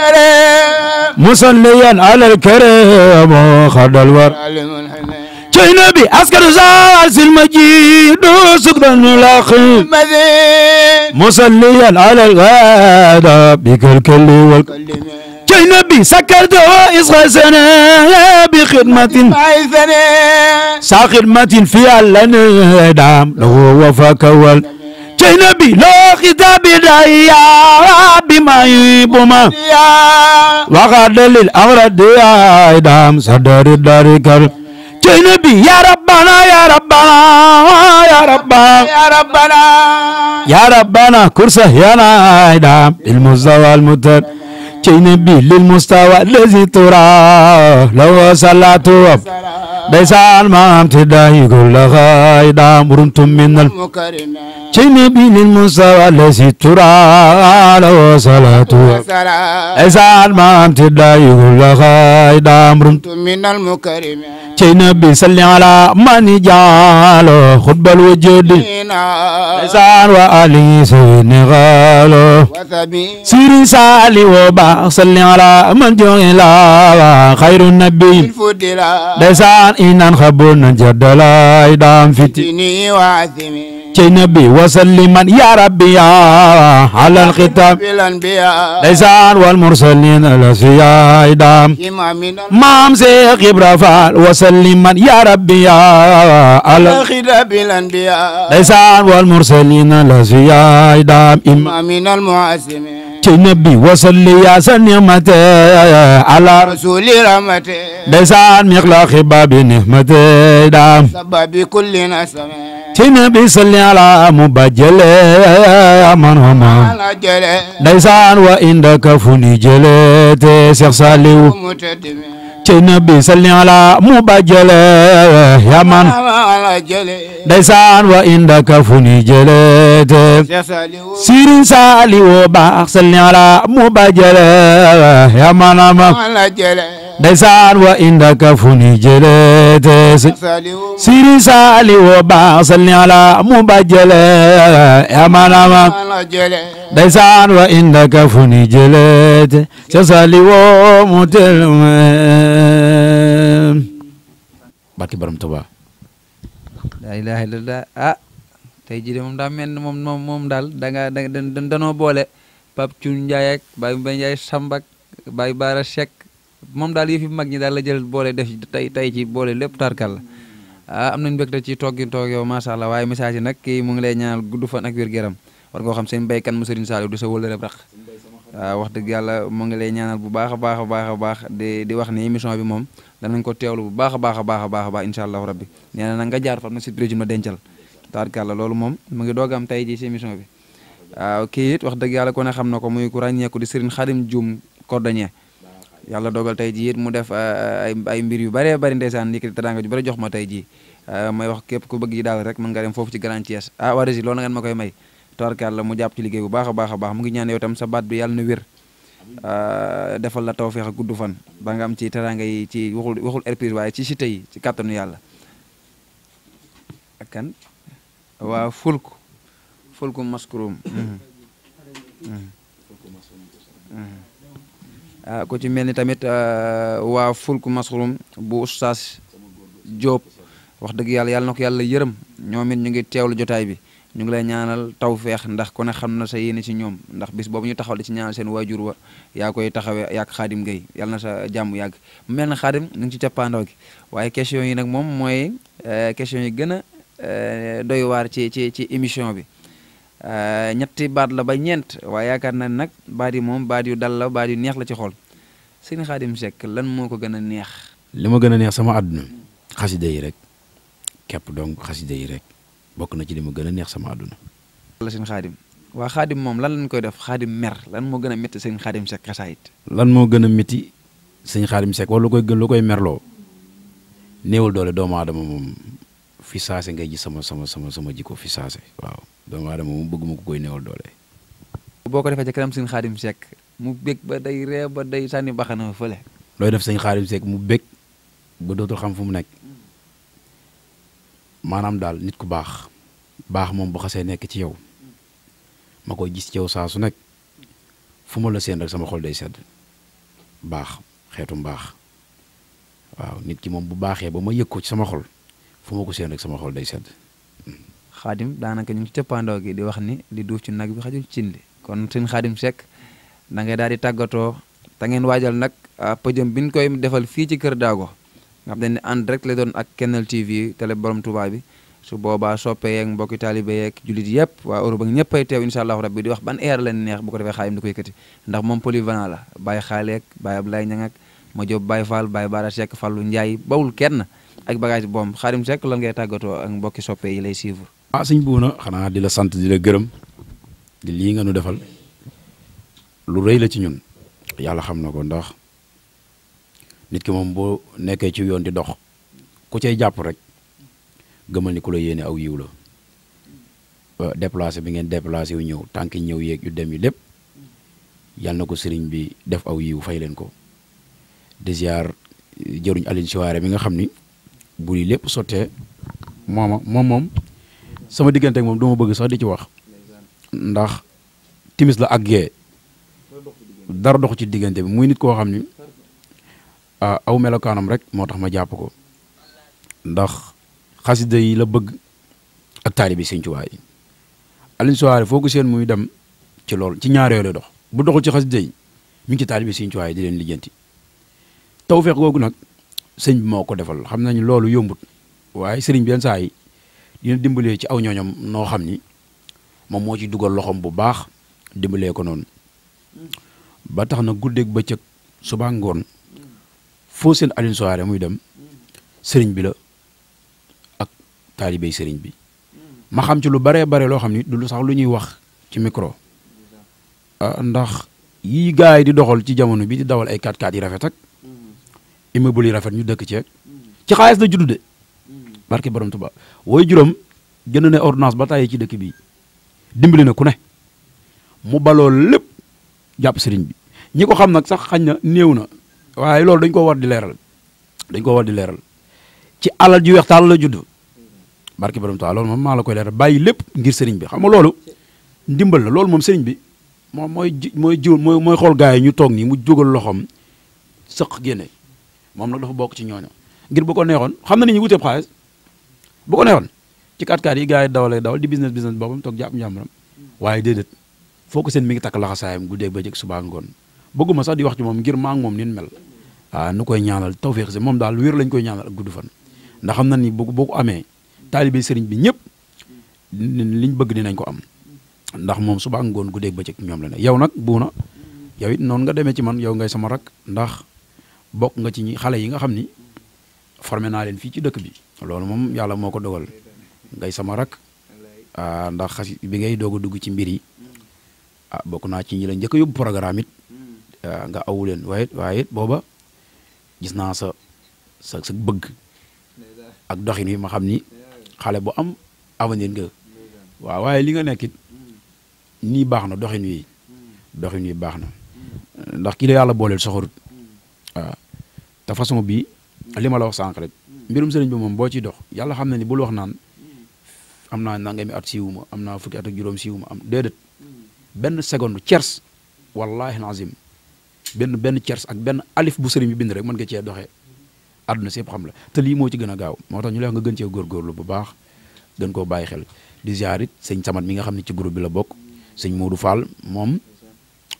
مصليا على الكريم خد الور جنبي أسكر زاز المجيد سكرا الأخير مصليا على الغادة بك الكل والكل نبي سكرت إصغى بخدمة ساخدمة في الندام له وفاك وال نبي لا خطاب دايا بما يبما وغاد للأمر دايدام صدر الداركر نبي يا ربنا يا ربنا يا ربنا يا ربنا يا ربنا كرسه يا نايدام المزوى المتر نبي للمستوى الذي ترى لو صلاته بيسان ما امتداي كل غايدا مرنتم من المكرم نبي للمستوى الذي ترى لو صلاته بيسان ما امتداي كل غايدا مرنتم من المكرم نبي صلي على من جعل خطب الوجود بيسان وآلي سيدنا غالو سيري سالي وبا صلي على من جعل خير النبي بيسان إنان خبون جدلا إدام فتني وعثمي نبي وسلما يا ربي على الختام ليسان والمرسلين الأسياء إدام مام سيخ إبرافال وسلما يا ربي على الختام الأنبياء ليسان والمرسلين الأسياء إدام من المعاسمين نبي وصلي يا سنمته على رسول رحمته ليسان مخلق باب نعمته دام سبب كل نسمه نبي صلي على مبجل من هما ليسان وإندك فني جلت شيخ صالح نبي صلي على مبجل يا من ليسان وإندك فني جلت سيرين صالح وباخ صلي على مبجل يا من ليسان وإندك فني جلت سيرين صالح وباخ صلي على مبجل يا من ليسان وإندك فني جلت صالح ومتلم barki borom Tuubaa la ilaha illallah ah tey jii de moom daa mel ni moom daal danoo boole Pape Thioune Ndiaye ak Baye Mbaye Ndiaye Sambak Baye Bara Seck moom daal yëfi mag ñi daal la jël boole def tey ci boole lépp tarkal la ah am nañ mbégte ci toog yow macha allah waaye message yi nag kii mu ngi lay ñaanal gudd fan ak wér-gu-yaram war nga xam seen béykat mu Serigne Saliou du sa wëla rek waaw wax dëgg yàlla mu ngi lay ñaanal bu baax a baax di wax ni émission bi moom danañ ko teewlu bu baax a baax incha allahu rabbi nee na nag nga jaar fa na surprise ma dencal taarkàlla loolu moom mu ngi doog am tey ji ci émission bi waaw kii it wax dëgg yàlla ku ne xam na ko muy ku ràññeeku di Serigne Khadim Dioum cordonnier yàlla dogal tey ji it mu def ay mbir yu bëree bëri ndeysaan ni ki teraanga ju bëri jox ma tey ji may wax képp ku bëgg yi daal rek mën nga dem foofu ci Grand Thiès waa Rési loolu na ngeen ma koy may taarkàlla mu jàpp ci liggéey bu baax a baax mu ngi ñaan yow tam sa baat bi yàlla na wér defal la tawfeex ak gudd fan ba nga am ci teraanga yi ci waxul RPS waaye ci cité yi ci kàttanu yàlla ak kan waa fulku maskurum ku ci mel ni tamit waa fulku maskurum bu Oustaz Diop wax dëgg yàlla na ko yàlla yërëm ñoom it ñu ngi teewlu jotaay bi ñu ngi lay ñaanal tawfeex ndax ku ne xam na sa yéene ci ñoom ndax bis boobu ñu taxaw di ci ñaanal seen waajur wa yaa koy taxawee yàgg Xaadim Gueye yàlla na sa jàmm yàgg mu mel na Xaadim ñu ngi ci cappaandaw gi waaye question yi nag moom mooy question yi gën a doy waar ci émission bi ñetti baat la ba ñeent waaye yaakaar na nag baat yi moom baat yu dal la baat yu neex la ci xol sëñ Khadim Seck lan moo ko gën a neex. li ma gën a neex sama àdduna xasida yi rek képp donc xasida yi rek bokk na ci li ma gën a neex sama àdduna la sëñ Xaadim waa Xaadim moom lan lañ koy def Xaadim mer lan moo gën a métti sëñ Xaadim Seck xasaayit lan moo gën a métti sëñ Xaadim Seck wala lu koy merloo néewal doole doomu aadama moom fi saase ngay gis sama jikko fi saase waaw doomu aadama moom bëgguma ko koy néewal doole. boo ko defee ci kanam sëñ Xaadim Seck mu bég ba day ree ba day sànni baxana fële. looy def sëñ Xaadim Seck mu bég ba dootul xam fu mu nekk maanaam daal nit ku baax moom bu xasee nekk ci yow ma koy gis ci yow saa su nekk fu ma la seen rek sama xol day sedd baax xeetu mbaax waaw nit ki moom bu baaxee ba ma yëg ko ci sama xol fu ma ko seen rek sama xol day sedd. Xaadim daanaka ñu ngi ci cëppaandoo gi di wax ni di duuf ci nag bi xajul ci cin li kon sëñ Xaadim Seck da ngay daal di tàggatoo te ngeen waajal nag pëjëm bi ñu koy defal fii ci Kër Daago nga xam ne en direct la doon ak Kennel TV télé borom Touba bi su boobaa soppee yeeg mbokki taalibe yeeg jullit yëpp waa Europe ak ñëpp ay teew incha allahu rabbi di wax ban heure leen neex bu ko defee Xaadim di ko yëkkati ndax moom polyvalent la Baye Xaaleek Baye Ablaye Ñang ak ma Jóob Baye Fall Baye Bara Seck Fallu Njaay bawul kenn ak bagage boom Xaadim Seck lan ngay tàggatoo ak mbokki soppee yi lay suivre. Sëñ Buuna xanaa di la sant di la gërëm di lii nga nu defal lu rëy la ci ñun yàlla xam na ko ndax nit ki moom boo nekkee ci yoon di dox ku cay jàpp rek gëmal ni ku la yéene aw yiw la déplacé bi ngeen déplacé wu ñëw tànk ñëw yeeg yu dem yu lépp yàlla na ko sëriñ bi def aw yiw fay leen ko di ziar jëruñ Aline Siwaare mi nga xam ni bu lii lépp sottee moom sama diggante ak moom duma bëgg sax di ci wax ndax timis la ak gee dara dox ci diggante bi muy nit koo xam ni aw melokaanam rek moo tax ma jàpp ko ndax xasida yi la bëgg ak taalibi Sëñ Tuubaa yi Aline Siwaare foo ko seen muy dem ci lool ci ñaar yooyu lay dox bu doxul ci xasida yi mi ngi ci taalibi Sëñ Tuubaa yi di leen lijjanti tawfeex googu nag sëñ bi moo ko defal xam nañu loolu yombut waaye sëriñ bi yenn saa yi dina dimbalee ci aw ñooñam noo xam ni moom moo ci dugal loxoom bu baax dimbalee ko noonu ba tax na guddeeg bëccëg suba ngoon foo seen Aline Siwaare muy dem sëriñ bi la ak taalibey sëriñ bi ma xam ci lu baree bare loo xam ni du lu sax lu ñuy wax ci micro ndax yii gars yi di doxal ci jamono bi di dawal ay 4x4 yi rafet ak immeuble yi rafet ñu dëkk ceeg ci xaalis la juddu de barke borom Tuubaa wooy juróom jënd ne ordonnance ba tàyyi ci dëkk bi dimbali na ku ne mu baloo lépp jàpp sëriñ bi ñi ko xam nag sax xañ na néew na waaye loolu dañ ko war di leeral ci alal ji weex taal la judd barke borom Tuubaa loolu moom maa la koy leeral bàyyi lépp ngir sëriñ bi xam nga loolu ndimbal la loolu moom sëriñ bi moom mooy xool gars yi ñu toog nii mu jógal loxoom sëq génne moom nag dafa bokk ci ñooñu ngir bu ko neexoon xam na ni ñu wuteeb xaalis bu ko neexoon ci 4x4 yi gars yi dawal di business boppam toog jàpp njàmbaram waaye déedéet foo ko seen mi ngi takk laxasaayam guddeeg ba jëkk suba ngoon bëgguma sax di wax ci moom ngir maa ngi moom nin mel nu koy ñaanal tawfeex si moom daal wér lañ koy ñaanal ak gudd fan ndax xam na ni boo ko amee taalibe sëriñ bi ñëpp liñ bëgg dinañ ko am ndax moom suba ngoon guddeeg ba jëkk ñoom la ne yow nag buuna yow it noonu nga demee ci man yow ngay sama rak ndax bokk nga ci ñi xale yi nga xam ni formé naa leen fii ci dëkk bi loolu moom yàlla moo ko dogal ngay sama rak ndax xasi bi ngay doog a dugg ci mbir yi bokk naa ci ñi la njëkk a yóbbu programme it nga awu leen waaye it booba gis naa sa bëgg ak doxin wi ma xam ni xale bu am avenir nga waaw waaye li nga nekkit nii baax na doxin wi baax na ndax ki la yàlla booleel soxorut waaw te façon bii li ma la wax sànq rek mbirum sëriñ bi moom boo ciy dox yàlla xam na ni bul wax naan am naa nangami at siiwuma am naa fukki at ak juróom siiwuma am déedéet benn seconde tiers wallahi nazim benn tiers ak benn alif bu sëriñ bi bind rek mën nga cee doxee àdduna sépp xam la te lii moo ci gën a gaaw moo tax ñu lay wax nga gën cee góorgóorlu bu baax gën koo bàyyi xel di ziar it sëñ Samat mi nga xam ne ci groupe bi la bokk sëñ Modou Fall moom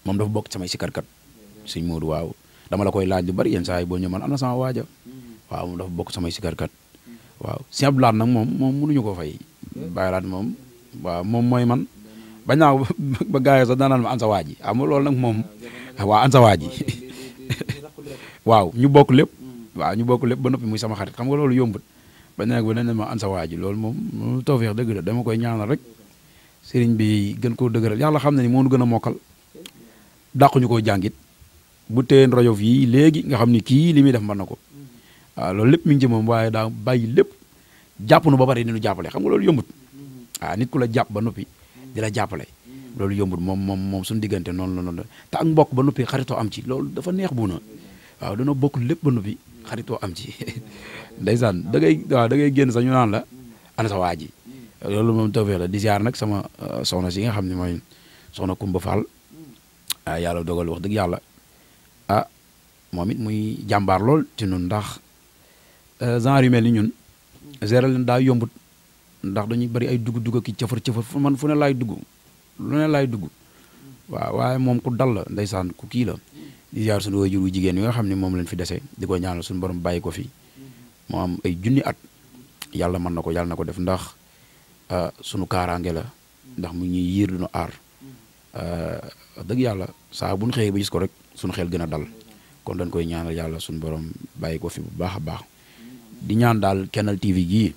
dafa bokk samay sikarkat sëñ Modou waaw dama la koy laaj lu bari yenn saa yi boo ñëw man am na sama waaja waaw moom dafa bokk samay sikarkat waaw sëñ Abdou Lahad nag moom mënuñu ko fay bàyyi laat moom waaw moom mooy man bañ naa ba gars yi sax daanaan ma an sa waa ji xam nga loolu nag moom waaw an sa waa ji waaw ñu bokk lépp ba noppi muy sama xarit xam nga loolu yombut bañ naa ba ne ma an sa waa ji loolu moom tawfeex dëgg la dama koy ñaanal rek sëriñ bi gën koo dëgëral yàlla xam na ni moo nu gën a mokkal dàquñu koo jàngit bu téyeen rajo fii léegi nga xam ni kii li muy def mën na ko waaw loolu lépp mi ngi ci moom waaye daa bàyyi lépp jàpp nu ba pare di nu jàppale xam nga loolu yombut waaw nit ku la jàpp ba noppi di la jàppale loolu yombut moom suñu diggante noonu la noonu te ak mbokk ba noppi xaritoo am ci loolu dafa neex bu na waaw dana bokk lépp ba noppi xaritoo am ci ndeysaan da ngay génn sax ñu naan la ana sa waa ji loolu moom tawfeex la di ziar nag sama soxna si nga xam ne mooy soxna Kumba Fall yàlla dogal wax dëgg yàlla moom it muy jàmbaar lool ci ñun ndax genre yu mel ni ñun gérer leen daa yombut ndax dañuy bari ay dugg ki cëfar fu ne laay dugg lu ne laay dugg waaw waaye moom ku dal la ndeysaan ku kii la di ziar suñu waajur wu jigéen yi nga xam ne moom lañ fi dese di ko ñaanal suñu borom bàyyi ko fi moo am ay junni at yàlla mën na ko yàlla na ko def ndax sunu kaaraange la ndax mu ñuy yiir duñu aar dëgg yàlla saa bu ñu xëyee ba gis ko rek suñu xel gën a dal kon dañ koy ñaanal yàlla suñu borom bàyyi ko fi bu baax a baax di ñaan daal Kennel TV gii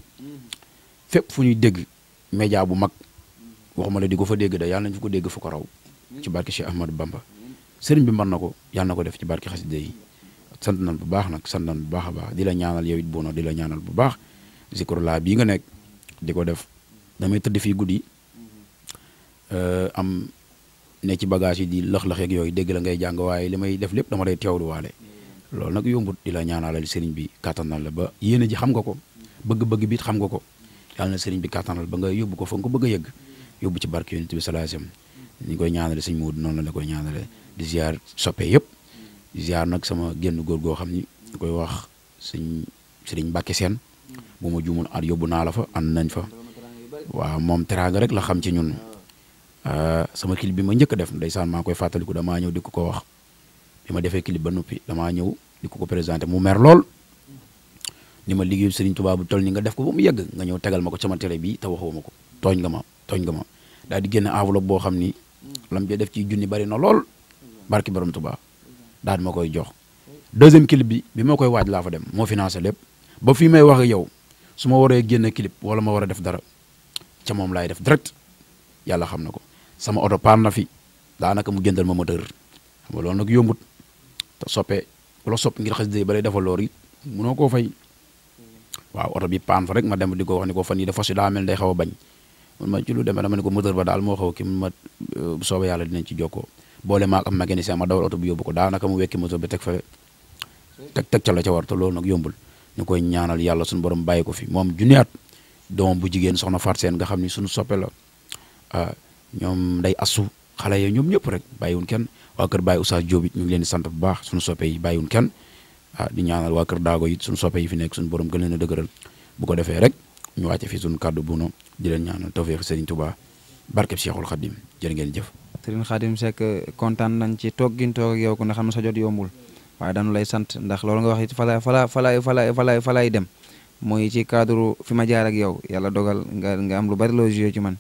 fépp fu ñuy dégg média bu mag waxuma la di ko fa dégg da yàlla nañ fa ko dégg fu ko raw ci barke Cheikh Ahmadou Bamba sëriñ bi mën na ko yàlla na ko def ci barke xasida yi sant nañ bu baax nag sant nañ bu baax a baax di la ñaanal yow it Bouna di la ñaanal bu baax Zikroulah bii nga nekk di ko def damay tëdd fii guddi am ne ci bagage yi di lëx-lëx ak yooyu dégg la ngay jàng waaye li may def lépp dama lay teewlu waale loolu nag yombut di la ñaanalal sëriñ bi kàttanal la ba yéene ji xam nga ko bëgg-bëgg bi xam nga ko yàlla na sëriñ bi kàttanal ba nga yóbbu ko fa nga ko bëgg a yëgg yóbbu ci barke yonent bi sallallahu alayhi wasallam ñu koy ñaanale sëñ Moodu noonu la koy ñaanale di ziar soppe yëpp di ziar nag sama génn góor goo xam ni ñu koy wax sëriñ Mbàkke Seen bu ma juumul at yóbbu naa la fa ànd nañ fa waaw moom teraanga rek la xam ci ñun sama clip bi ma njëkk a def ndeysaan maa koy fàttaliku damaa ñëw di ko wax bi ma defee clip ba noppi damaa ñëw di ko présenté mu mer lool ni ma liggéeyu Serigne Touba bu toll ni nga def ko ba mu yegg nga ñëw tegal ma ko sama télé bi te waxoo ma ko tooñ nga ma daal di génne enveloppe boo xam ni lam ja def ci junni bari na lool barki borom Touba daal di ma koy jox deuxième clip bi ma koy waaj laa fa dem moo financé lépp ba fii may wax ak yow su ma waree génne clip wala ma war a def dara ca moom laay def direct yàlla xam na ko sama oto paan na fi daanaka mu jëndal ma moteur xam nga loolu nag yombut te soppe ku la sopp ngir xasida ba lay defal loor it munoo koo fay waaw oto bi paan fa rek ma dem di ko wax ni ko fan yi dafa si daa mel day xaw a bañ mun ma ci lu demee dama ne ko moteur ba daal moo xaw ki ma bu soobee yàlla dinañ ci jokkoo boole maak am mécanicien ma dawal oto bi yóbbu ko daanaka mu wekki moteur bi teg fa teg ca la ca war te loolu nag yombul ñu koy ñaanal yàlla suñu borom bàyyi ko fi moom junni at doom bu jigéen soxna Faat Seen nga xam ni suñu soppe la ñoom nday assu xale ya ñoom ñëpp rek bàyyiwun kenn waa kër Baye Oustaz Diop it ñu ngi leen di sant bu baax suñu soppe yi bàyyiwun kenn di ñaanal waa kër Daago it suñu soppe yi fi nekk suñu borom gën leen a dëgëral bu ko defee rek ñu wàcce fi suñu kàddu Bouna di leen ñaanal tawfeex Serigne Touba barkeb Cheikhul Khadim jërë ngeen jëf. Serigne Khadim Seck kontaan nañ ci toog gi ñu toog ak yow ku ne xam ne sa jot yombul waaye dañu lay sant ndax loolu nga wax it fa lay dem mooy ci cadre fi ma jaar ak yow yàlla dogal nga am lu bari loo joué ci man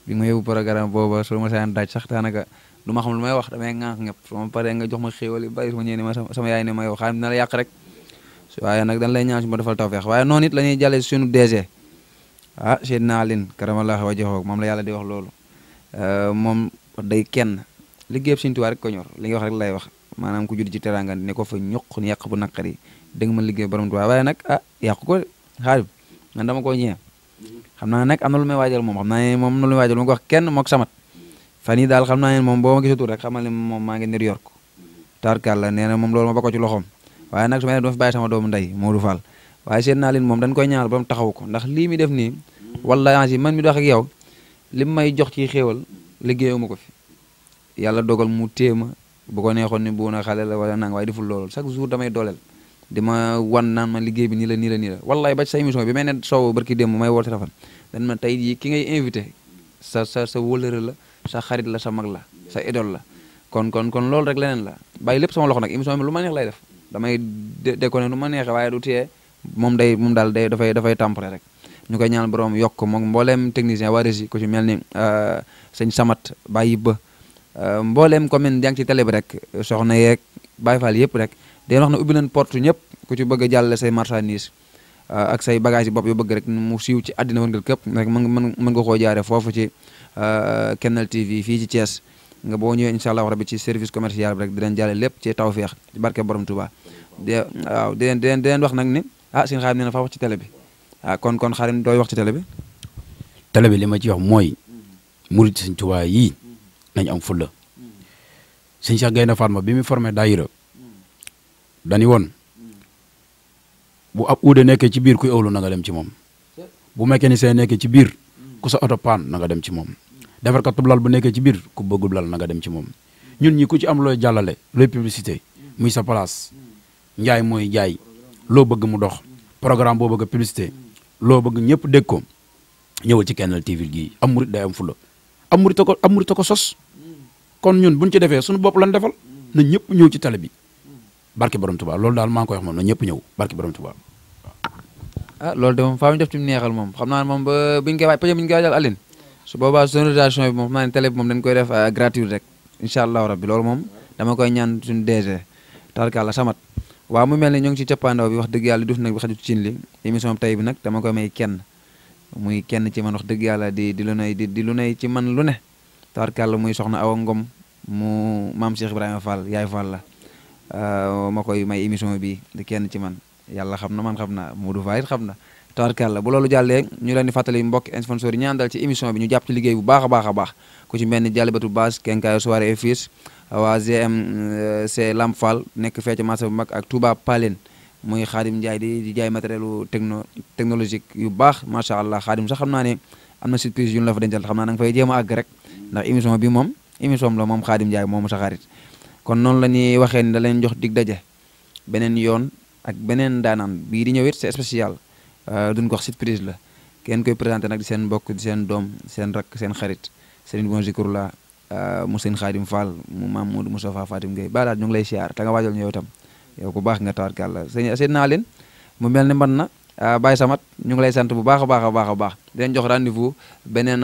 bi ma yóbbu programme booba su ma saan daaj sax daanaka du ma xam lu may wax damay ŋànk ñëpp su ma paree nga jox ma xéewal yu bari su ma ñëwee ne ma sama yaay ne ma yow xam dina la yàq rek waaye nag dañ lay ñaan su ma defal tawfeex waaye noonu it la ñuy jàllee suñu DG Seydina Aline karamallahu wajhahu moom la yàlla di wax loolu moom day kenn liggéey Sëriñ Tuubaa rek ko ñor li nga wax rek lay wax maanaam ku judd ci teranga ne ko fa ñuq ni yàq bu naqari dégg ma liggéey borom Tuubaa waaye nag yàqu ko xaalim man dama ko ñëwee xam naa nag am na lu may waajal moom xam naa ne moom am na lu may waajal mu ko wax kenn mook samat fan yi daal xam naa ne moom boo ma gisatul rek xamal ne moom maa ngi New York tarkal la nee na moom loolu ma ba ko ci loxoom waaye nag su ma nee dama fi bàyyi sama doomu ndey Modou Fall waaye seen naa leen moom dañ koy ñaanal ba mu taxaw ko ndax lii mi def nii wala ansi man mi dox ak yow li may jox ci xéewal liggéeyuma ko fi yàlla dogal mu téema bu ko neexoon ni Bouna xale la wala nang waaye deful loolu chaque jour damay dooleel di ma wan naan ma liggéey bi nii la wallaay ba ci sa émission bi may ne soow barki démb may woote rafet dañ ma tey jii ki ngay invité sa wëlëre la sa xarit la sa mag la sa idole la kon loolu rek leneen la bàyyi lépp sama loxo nag émission bi lu ma neex lay def damay déconné nu ma neexee waaye du tiyee moom daal dafay temporé rek ñu koy ñaan borom yokk moom mbooleem technicien waa régie ku ci mel ni sëñ Samat Baye Yibba mbooleem commune yaa ngi ci télé bi rek soxna yeeg Baye Fall yëpp rek dañuy wax ne ubbi nañ porte ñëpp ku ci bëgg a jàllale say marchandise ak say bagage yi bopp yoo bëgg rek mu siiw ci àddina wërngal képp rek mën nga koo jaare foofu ci Kennel TV fii ci Thiès nga boo ñëwee incha allah rabbi ci service commercial bi rek di leen jàlle lépp ci tawfeex ci barke borom Touba waaw di leen wax nag ni sëñ Xaadim nee na fa wax ci télé bi kon Xaadim dooy wax ci télé bi. télé bi li ma ci wax mooy murid sëñ Touba yii nañ am fulla sëñ Cheikh Gaynde Fatma bi mu formé daayira dañu woon bu ab uude nekkee ci biir kuy ëwlu na nga dem ci moom bu mécanicien nekkee ci biir ku sa oto paan na nga dem ci moom defarkatub lal bu nekkee ci biir ku bëggub lal na nga dem ci moom ñun ñi ku ci am looy jàllale looy publicité muy sa place njaay mooy jaay loo bëgg mu dox programme boo bëgg a publicité loo bëgg ñëpp dégg ko ñëwal ci Kennel TV gii am murit day am fulla am murit ko sos kon ñun buñ ci defee suñu bopp lan defal na ñëpp ñëw ci télé bi barke borom Touba loolu daal maa ngi koy wax moom na ñëpp ñëw barke borom Touba. loolu de moom faa ñu def ci neexal moom xam naa ne moom ba buñ koy waaj pajam buñ koy waajal Aline su boobaa sonorisation bi moom xam naa ne télé bi moom dañ koy def gratuit rek incha allahu rabbi loolu moom dama koy ñaan suñu DG tarkalla samat waaw mu mel ne ñoo ngi ci cappaandaw bi wax dëgg yàlla duf nag bi xaju ci cin li émission tey bi nag dama koy may kenn muy kenn ci man wax dëgg yàlla di lu nay di lu nay ci man lu ne tarkalla muy soxna Awa Ngom mu maam Cheikh Ibrahima Fall yaay Fall la ma koy may émission bi di kenn ci man yàlla xam na man xam na Modou Faye xam na tabarkàlla bu loolu jàllee ñu leen di fàttali mbokk sponsor yi ñu àndal ci émission bi ñu jàpp ci liggéey bu baax a baax a baax ku ci mel ni Jalibatu Baas Kenkaayu soirée et fils waa GMC Lamp Fall nekk fee ci marché bu mag ak Touba Palen muy Xaadim Ndiaye di jaay matériel technologique yu baax macha allah Xaadim sax xam naa ne am na surprise yu ñu la fa dencal xam naa da nga fay jéem a àgg rek ndax émission bi moom émission la moom Xaadim Ndiaye moomu sa xarit kon noonu la ñuy waxee ni da leen jox dig daje beneen yoon ak beneen daanaan bii di ñëw it c'est spécial duñ ko wax surprise la kenn koy présenté nag di seen mbokk di seen doom seen rakk seen xarit Serigne Bon Zikrullah mu seen Xaadim Fall mu maam Modou Moustapha Fatim Gueye ba daal ñu ngi lay siyaar te nga waajal ñu yow itam yow ku baax nga tawarkàlla seen naa leen mu mel ni man na Baye Samat ñu ngi lay sant bu baax a baax a baax a baax di leen jox rendez-vous beneen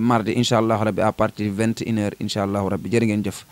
mardi incha allahu rabbi à partir 21h incha allahu rabbi jërë ngeen jëf